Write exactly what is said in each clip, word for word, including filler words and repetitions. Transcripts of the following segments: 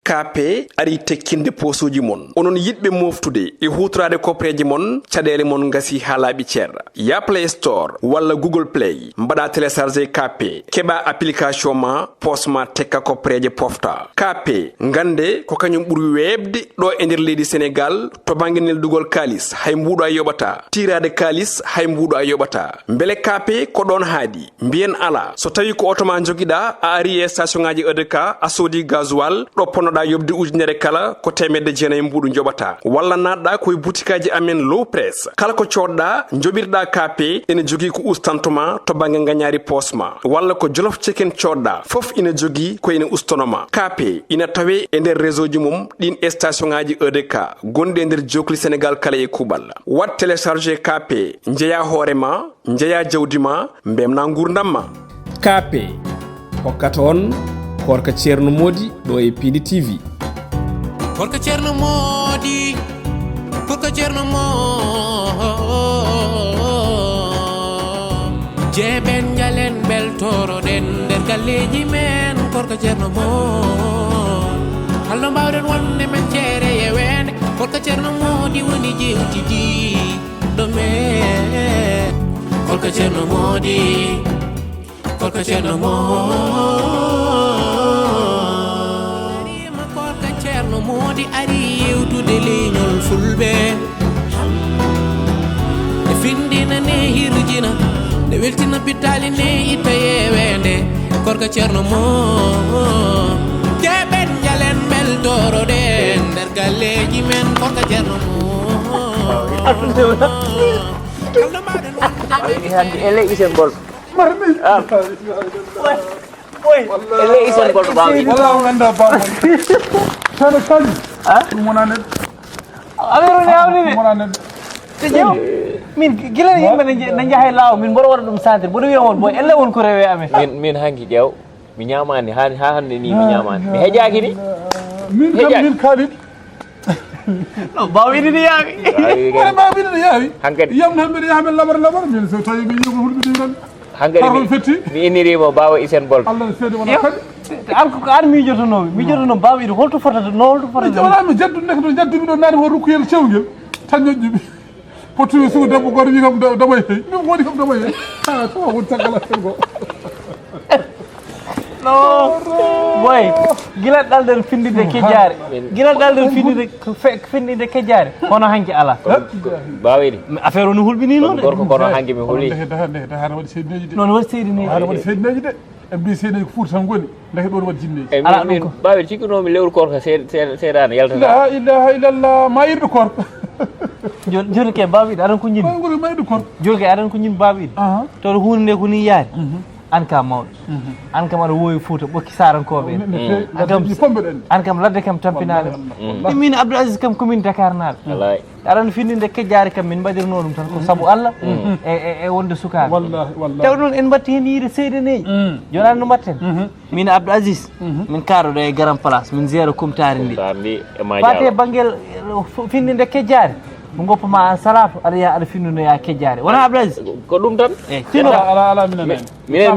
Kaape arii tekkinde poosuuji mon. Onon yiɗɓe mooftude e huutoraade kopreeje mon, caɗeele mon ngasii haa laaɓi cer. Yah Play Store walla Google Play, mbaɗaa télécharger Kaape, keɓaa application ma, poos ma tekka kopreeje pofta. Kaape, ngannde ko kañum ɓuri weeɓde ɗo e nder leydi Senegaal to bannge neldugol kaalis, hay mbuuɗo a yoɓataa. Tiiraade kaalis, hay mbuuɗo a yoɓataa. Mbele Kaape ko ɗoon haaɗi? Mbiyen alaa. So tawii ko oto ma njogiɗaa, a arii e station ŋaaji E D K, a soodii gasoil, ɗo ponnoɗaa yoɓde ujunere kala, ko teemedde jeenayi mbuuɗu njoɓataa. Walla naatɗaa ko e butikaaji amen Low Press. Kala ko coodɗaa, njoɓirɗaa Kaape, ene jogii ko ustanto ma to bannge ngañaari poos ma. Walla ko Jolof Chicken coodɗaa, fof ina jogii ko ene ustono ma. Kaape ina tawee e nder réseau ji mum ɗiin e station ŋaaji E D K gonɗi e nder jookli Senegaal kala e kuuɓal. Waɗ télécharger Kaape, njeyaa hoore ma, njeyaa jawdi ma, mbeltinaa nguurndam ma. Kaape hokkata on Koorka Ceerno Moodi ɗo e Piindi T V. Koorka Ceerno Moodi, Koorka Ceerno Moodi. Njeeɓen njalen mbeltoroɗen nder galleeji men, Koorka Ceerno Moodi. Hol no mbaawɗen wonde men ceere e weende, Koorka Ceerno Moodi woni jewtidi. Ɗo men, Koorka Ceerno Moodi, Koorka Ceerno Moodi. Arima Koorka Ceerno Moodi ari yewtude leñol Fulɓe. E findina ne hirjina, ne weltina pittaali ne itta yeweende. Koorka Ceerno Moodi. Njeeɓen njalen mbeltoroɗen nder galleeji men, Koorka Ceerno Moodi. Hannde ele isen gol. Ah. Ele isen gol ko baawi. Wala on anndaa baawi. Tan kali. Ah? Ɗum wonaa neɗɗo. Affaire o ne hawni de. Ɗum wonaa neɗɗo. Te ƴeew, min gila yimɓe ne nje-, ne njaha e laaw, min mboɗo waɗa ɗum sentir, mboɗo wiya on, boy, elle won ko rewe amen. Min, min hanki ƴeew, mi ñaamaani, haa, haa hannde ni mi ñaamaani. Mi heƴaaki ni. Min kam, heƴaaki. Min kaalid. No, Baba Idi ne yaawi. Yaawi kay. Wala Baba Idi ne yaawi. Hankadi. Yam tan mbeɗa yaha men labar labar, min so tawi mi yiyo ko hulɓe ɗum tan. Hankadi. Har mi, on fetti? Mi inniriima Baba Isen Bolt. Allah ne seedi wona kadi. Te an ko, ko an miijotonoomi, miijotonoomi Baba Idi, holto fotata, no holto fotata? Wala mi jaddu ndeke ɗo, jaddumi ɗo naati ko rukkuyel cewngel. Tan ñoƴƴumi. Pottu suudu debbo gooto wi kam da-, damay hey. Min woni kam damay hey. Ah, to won caggal affaire go. No. Boy, gila ɗalɗen findinde kejjaare. Gila ɗalɗen findinde ko fe-, findinde kejjaare. Kono hanki ala. Ko, ko Baba Idi. Affaire o no hulɓini noon de. Gorko kono hanki mi huli. Ndeke daha, ndeke daha, waɗi seedineeji de. Noon waɗi seedineeji. Daha waɗi seedineeji de. En mbi seedeji ko Fuuta tan ngoni, ndeke ɗo waɗi jinneeji. Ala ɗum ko. Baba Idi, cikkunoomi lewru koorka se-, se-, seedaani yaltata. La ilaha illallah, ma irɓe koorka. Jooni, jooni kay Baba Idi aɗan ko ñin. Koy ngol ma irɓe koorka. Jooni kay aɗan ko ñin Baba Idi. Aha. To ɗo huunde nde ko ni yaari. Mhm. An ka mawɗo. Mhm. An kam aɗa woowi Fuuta, ɓokki Saarankooɓe en. Ne, ne, ne, an kam, ladde ɗi fof mbeɗa anndi. An kam ladde kam tampinaɗo. Wallahi, wallahi. Min Abdou Aziz kam ko min Dakar naaɗo. Wallahi. Aɗa anndi findinde kejjaare kam, min mbaɗirnoo ɗum tan ko sabu Allah e, e, e wonde sukaaɓe. Wallahi, wallahi. Taw noon en mbatti heen yiide seedeneeji. Mm. Jooni no mbatten? Mhm. Min Abdou Aziz, min kaaɗo ɗo e Grand Place, min ziyara kumtaari ndi. Kumtaari ndi e Madialo. Faate banngel, eh, f-, findinde kejjaare, ko ngoppa ma an salaato, aɗa yaha aɗa findinoya kejjaare. Wona Abdou Aziz? Ko ɗum tan. Eyi, tino. Ala, ala, ala, minen. Minen,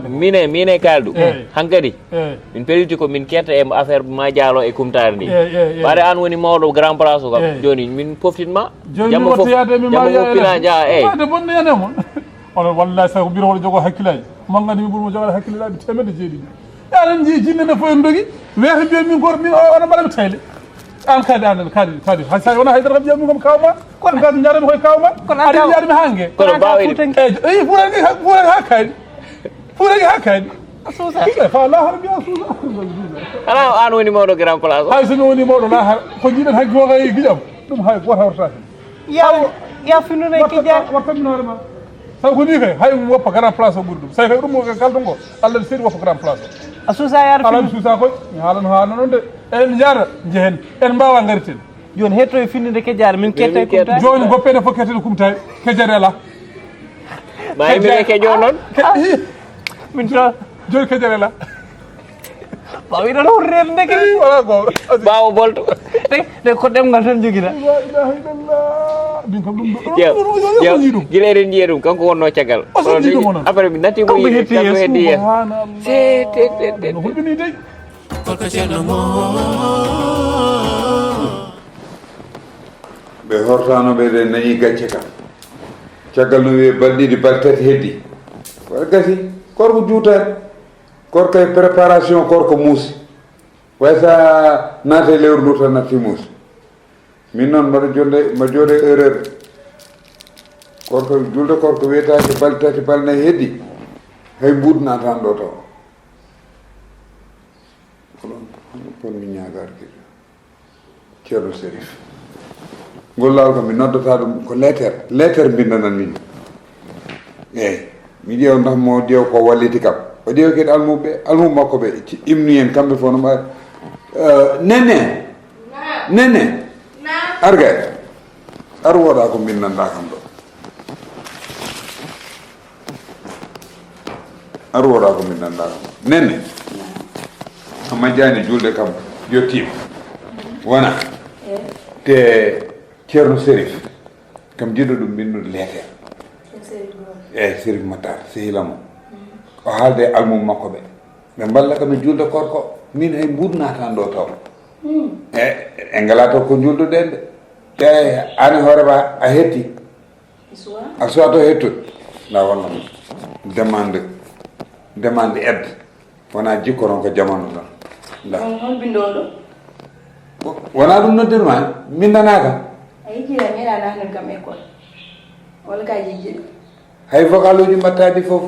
minen, minen e Kaldu. Eyi. Hankadi. Eyi. Min peliti ko min ketta e affaire Madialo e kumtaari ndi. Eyi, eyi, eyi. Ɓaade an woni mawɗo Grand Place o kam. Eyi. Jooni min poftin ma. Jooni jamma min fof, wotti yaade mi jamma Maria fof pina Elena. Jaa, eyi. Waade bonde ene mon. Onon wallahi sago biro wala jogo hakkilaaji. Mangani mi ɓuri mo jogade hakkilaaji teemedde jeeɗiɗi. Aɗa anndi jinne nde fof en ndogi. Weeto mbiya min goto min o, onon mbaɗa mi tayle. An kadi, an kadi, kadi. Hay sa wona haydara kam mbiya min kam kawma. Kono kadi njaarami koye kawma. Kono an aɗa kaw-, wiyaade mi hange. Kono an kaw Baba Idi. Fuutanke. Eyi, eyi, Fuutanke, Fuutanke haa kadi. Fuutanke haa kadi. A suusa. Suusa, fa lahara mbiya suusa. Ala an woni mawɗo Grand Place o. Hay so mi woni mawɗo lahara, ko jiiɗen hanki o kay gijam. Ɗum hay goto hawrata hen. Ya, ya findune watta, kejjaare. Watta min hoore ma. Sabu ko ni kay, hay mo woppa Grand Place o ɓuri ɗum. Sabu kay ɗum mo kay kaldo ngo, Allah ne seedi woppa Grand Place o. A suusa yaade. Ala mi suusa koy, mi haalano, haalano noon de. En njaara, njehen. En mbaawa ngariten. Jooni hetto e findinde kejjaare, min ketta e kumtaari. Jooni goppe ɗe fof ketta e kumtaari. Kejjaare ala. Ma yimɓe ɓe kejo noon. Ke-, i. Min to. Jooni kejjaare ala. Ɓaawo iɗon hurrede ndeke. Wala ko. Ɓaawo bolto. Te, te ko ɗemngal tan jogita. La ilaha illallah. Min kam ɗum ɗo, ɗum, ɗum, ɗum, ɗum, ɗum, ɗum. Gila eɗen njiya ɗum, kanko wonno caggal. O so jiiɗo mo noon. Après mi natti mo yiide, kanko heddi yeeso. Subhanallah. Se, te, te, te, te. No hulɓini dey. Koorka Ceerno Moodi. Ɓe hortaano ɓe, ɓe nani gacce kam. Caggal no wiye balɗe ɗiɗi, balɗe tati heddi. Waɗa gasi, korko juutaani. Korko e préparation, korko muusi. Way sa naate lewru ndu tan natti muusi. Min noon mbaɗa jonde, ma jooɗe erreur. Korko, julde korko wiyetaake balɗe tati, balɗe nayi heddi. Hay mbuuɗ naatan ɗo taw. Kono, kono mi ñaagaar kadi. Ceerno Serif. Ngol laawol kam mi noddata ɗum ko leeter. Leeter mbindanan min. Eeyi. Mi ƴeewa ndax mo ƴeewa ko walliti kam. O ƴeewa kadi almuɓe, almuɓe makko ɓe ci-, imni en kamɓe fof no mbawi. Eh, Nene. Naam. Nene. Naam. Ar gay. Ar wooɗa ko mbindanɗa kam ɗo. Ar wooɗa ko mbindanɗa kam. Nene. A majjani julde kam yettiima. Wona. Eh. Te Ceerno Serif. Kam jiɗɗo ɗum mbindude leeter. Ceerno Serif Matar, sehila mo. Mm. O haalde e almum makko ɓe. Ɓe mballa kam e julde korko. Min hay mbuuɗ naatan ɗo taw. Mm. E, en ngala taw ko julduɗen de. Te an e hoore ma a hetti. A suwa to hettude. Nda wonno demande, demande aide. Wona jikko ron ko jamanu ɗon. Nda. On hol binndooɗo? Wo-, wona ɗum noddirma, mbindanaka. A yejjira meeɗa nahnol kam école. Wala ka yejjira. Hay vocal uji mbattaɗi fof.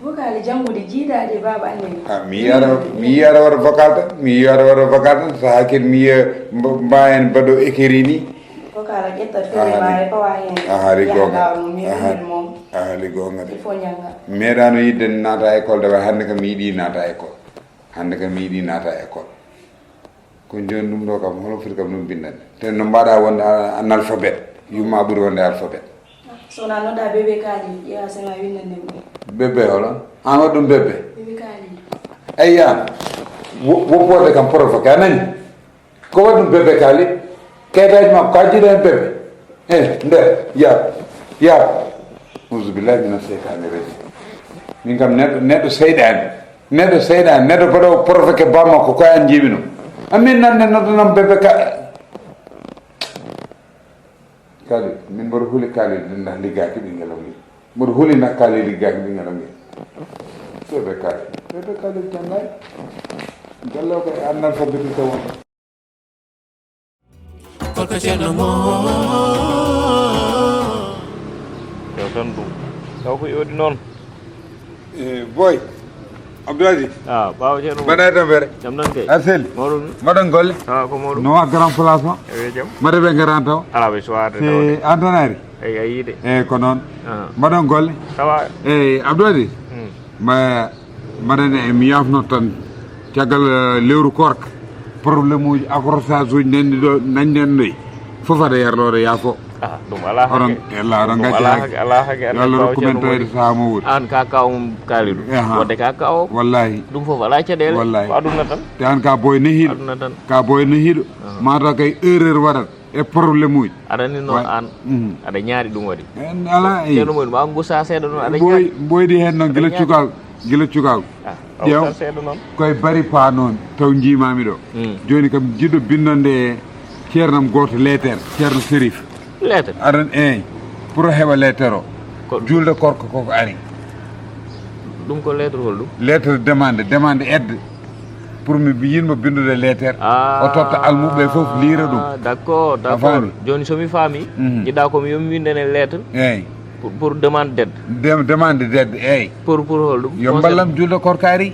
Vocal janngude jiidaade baaba anne. Ha, mi yiyata, mi yiyata wata vocal tan, mi yiyata wata vocal tan, so hakkil mi yiya mba-, mbayen mbaɗo écrit ni. Vocal a ƴettat fere ma e fawa heen. A haali goonga. A haali goonga de. Il faut njannga. Mi meeɗaano yiɗde naata école de, way hannde kam mi yiɗi naata école. Hannde kam mi yiɗi naata école. Ko jooni ɗum ɗo kam, hono foti kam ɗum binndande? Te no mbaɗa wonde a-, analphabète, yumma ɓuri wonde alphabète. So wonaa nodda bébé Kaali, ƴeewa sema winndande mo. Bébé holo? An waɗ ɗum bébé? Bébé Kaali. Eyya, wo-, woppoode kam provoqué, a nani? Ko waɗi ɗum bébé Kaali? Kayitaaji makko, ka jiiɗa heen bébé? Eh, nder, yaab, yaab. Auzubillahi mina seytaani rajim. Min kam neɗɗo, neɗɗo seyɗaani. Neɗɗo seyɗaani, neɗɗo mbaɗoowo provoqué ba makko, ko an njiimi ɗum. Amin nan ne noddanam bébé Ka-, Kaali, min mboɗo huli Kaali, ndax liggaaki ɓinngel am ngel. Mboɗo huli ndax Kaali liggaaki ɓinngel am ngel. Bébé Kaali, bébé Kaali janngaay. Galle o ko e analphabète taw won. Koko Ceerno Mo. Yo tan ɗum. Taw ko iwdi noon. Eh, boy. Abdou Aziz. Ah, ɓaawo Ceerno Mo. Mbaɗa e tampere? Jam tan kay. A seli? Mawɗum. Mbaɗon golle? Ah, ko mawɗum. No wa grand place ma? Ewe jam. Mbaɗa ɓe ngaran taw? Ala ɓe suwaade tawde. An tan ari? Eyi, a yiide. Eyi, ko noon. Ah. Mbaɗon golle? Sawa. Eyi, Abdou Aziz. Hmm. Ma, mbaɗen e mi yaafno tan. Caggal, eh, lewru koorka, problème uji, accrochage uji nanndi ɗo, nanndi en ɗo, fof aɗa yarlore yaafo. Ah, ɗum alaa oɗon, hakke. Yalla oɗon ɗum ngacca alaa hakke. Hakke, alaa hakke, yo Allah rokku men tawde sahaa mo woni. An ka kaw mum Kalidou. Aha. Wadde ka kaw. Wallahi. Ɗum fof alaa caɗeele. Wallahi. Ko aduna tan. Te an ka boy nehiiɗo. Aduna tan. Ka boy nehiiɗo. Aha. Mataw kay erreur waɗat. E problème uji. Aɗa anndi noon an, mhm, aɗa ñaaɗi ɗum waɗi. En alaa, eyi. Ceerno Moodi, ma ngusa seeɗa noon, aɗa ñaaɗi. Mboy-, mboydi heen noon, gila cukaagu, gila cukaagu. Ah, ƴeew, seeɗa noon. Koye bari paa noon, taw njiimaami ɗo. Hmm. Jooni kam, jiɗɗo binnonde ceernam gooto leeter, Ceerno Serif. Leeter? Aɗa anndi, eyi, pour o heɓa leeter o. Ko juulde korka koko ari. Ɗum ko lettre hol ɗum? Lettre demande, demande aide. Pour mi bi-, yiɗmo binndude lettre. Ah, o totta almuɓe fof liira ɗum. D'accord, d'accord. A faami? Jooni so mi faami, mhm, jiɗɗa ko mi yomi winndane lettre. Eyi. Pour, pour demande d'aide. Dem-, demande d'aide, eyi. Pour, pour hol ɗum? Yo mballam julde korkaari.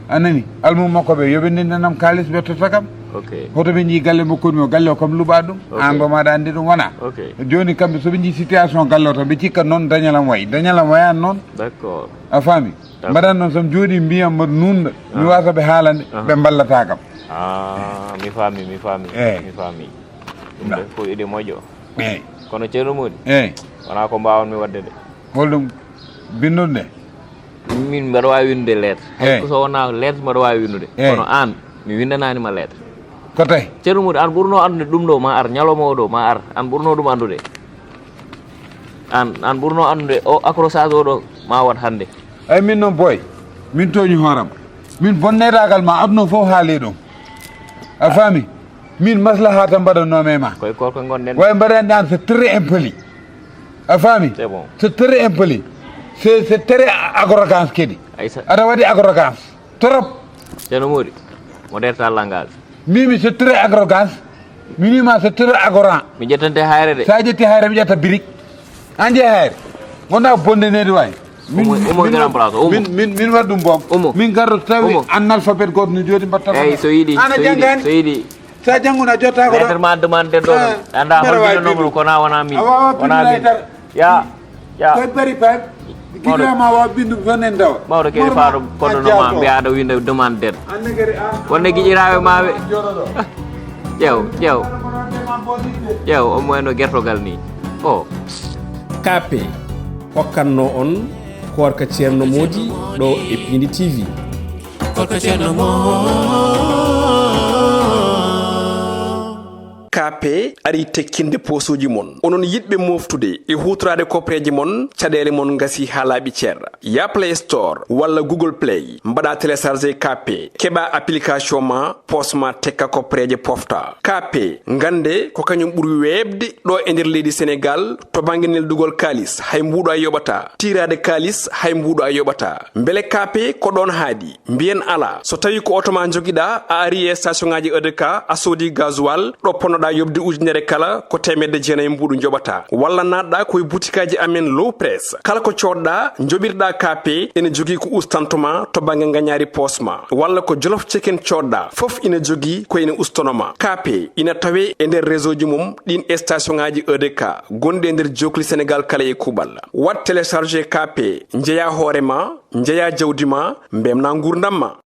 A nani? Almum makko ɓe, yo ɓe ndenndanam kaalis, ɓe totta kam. Ok. Hoto ɓe njii galle makko mi o, galle o kam luɓa ɗum. Ok. An bo maɗa anndi ɗum wona. Ok. Jooni kamɓe so ɓe njii situation galle o tan, ɓe cikka noon dañalam wayi. Dañalam wayani noon. D'accord. A faami? D'accord. Mbaɗan noon so mi jooɗi mbiyam mbaɗa nuunɗo. Mi wasa ɓe haalande, ɓe mballata kam. Ah, mi faami, mi faami, mi faami. Ɗum de ko idée moƴƴo. Eyi. Kono Ceerno Moodi, eyi, wona ko mbaawon mi waɗde de. Holɗum? Binndude nde? Min mbaɗa waawi winndude lettre. Hay ko so wonaa lettre mbaɗa waawi winndude. Eyi. Kono aan, mi winndanaani ma lettre. Ko tawi? Ceerno Moodi, aan ɓurnoo anndude ɗum ɗo, ma ar ñalawma o ɗo, ma ar. Aan ɓurnoo ɗum anndude. Aan, aan ɓurnoo anndude o accrochage o ɗo, ma waɗ hannde. Eyi, min noon boy, min tooñi hooram. Min bonneyɗaagal ma aduna fof haali ɗum. A faami? Min maslaha tan mbaɗannoomi e ma. Koye korko ngonɗen. Way mbaɗani an, c'est très impoli. A faami? C'est bon. C'est très impoli. C'est, c'est très arrogance kadi. Ay sa- Aɗa waɗi arrogance. Trop. Ceerno Mody, mo derta langage. Mimi, c'est très arrogance. Minima, c'est très arrogant. Mi ƴettante hayre de. Sa ƴetti hayre, mi ƴetta birik. An ƴe hayre. Wona bonde nedi way. Min, Umo, umo min grand wa-, place, umo. Min, min, min waɗi ɗum boom. Umo. Min garɗo tawi Umo. Analphabète goto no jooɗi mbatta Eyyi, so yiɗi, ana so yiɗi, jangani. So yiɗi. Sa janguna jotta ko ɗo. Lettre ma demande ɗo. Ah, anda mbeɗa hol wawi binndanomo bindu. Kono wona min. A wawa bindu Wona min. Laytar. Ya, ya. Koye bari pam. Mawɗo. Gila ma wawa bindu fof nen tawa. Mawɗo kadi Mawɗo faɗo ma, kono a no ma jaato. Mbiya aɗa winda demande ɗen. Anne kadi a. Wonde giƴiraaɓe ma ɓe. Jooɗoɗo. Ƴeew, ƴeew. Ƴeew, omo wayno gertogal ni. O. K P hokkanno on Koorka Ceerno Moodi ɗo e Piindi T V. Koorka Ceerno Moodi. K P ari tekkinde poosuuji mon. Onon yiɗɓe moftude e huutoraade koppereeje mon, caɗeele mon ngasi haa laaɓi cer. Ya Play Store walla Google Play, mbaɗa télécharger K P, keɓa application ma, poos ma tekka koppereeje pofta. K P, ngannde ko kañum ɓuri weeɓde ɗo e nder leydi Senegaal to bannge neldugol kaalis, hay mbuuɗo a yoɓataa. Tiiraade kaalis, hay mbuuɗo a yoɓataa. Mbele K P ko ɗoon haaɗi? Mbiyen alaa. So tawii ko oto ma njogiɗaa, a ari e station ŋaaji E D K, a soodi gasoil, ɗo ponnoɗaa yoɓde ujunere kala, ko teemedde jeenayi mbuuɗu njoɓataa. Walla naatɗaa ko e butikaaji amen Low Press. Kala ko coodɗaa, njoɓirɗaa K P, ene jogii ko ustantoo ma to bannge ngañaari poos ma. Walla ko Jolof Chicken coodɗaa, fof ina jogii ko ene ustanoo ma. K P ina tawee e nder réseau ji mum ɗiin station ŋaaji E D K gonɗi e nder jookli Senegaal kala e kuuɓal. Waɗ télécharger K P, njeyaa hoore ma, njeyaa jawdi ma, mbeltinaa nguurndam ma.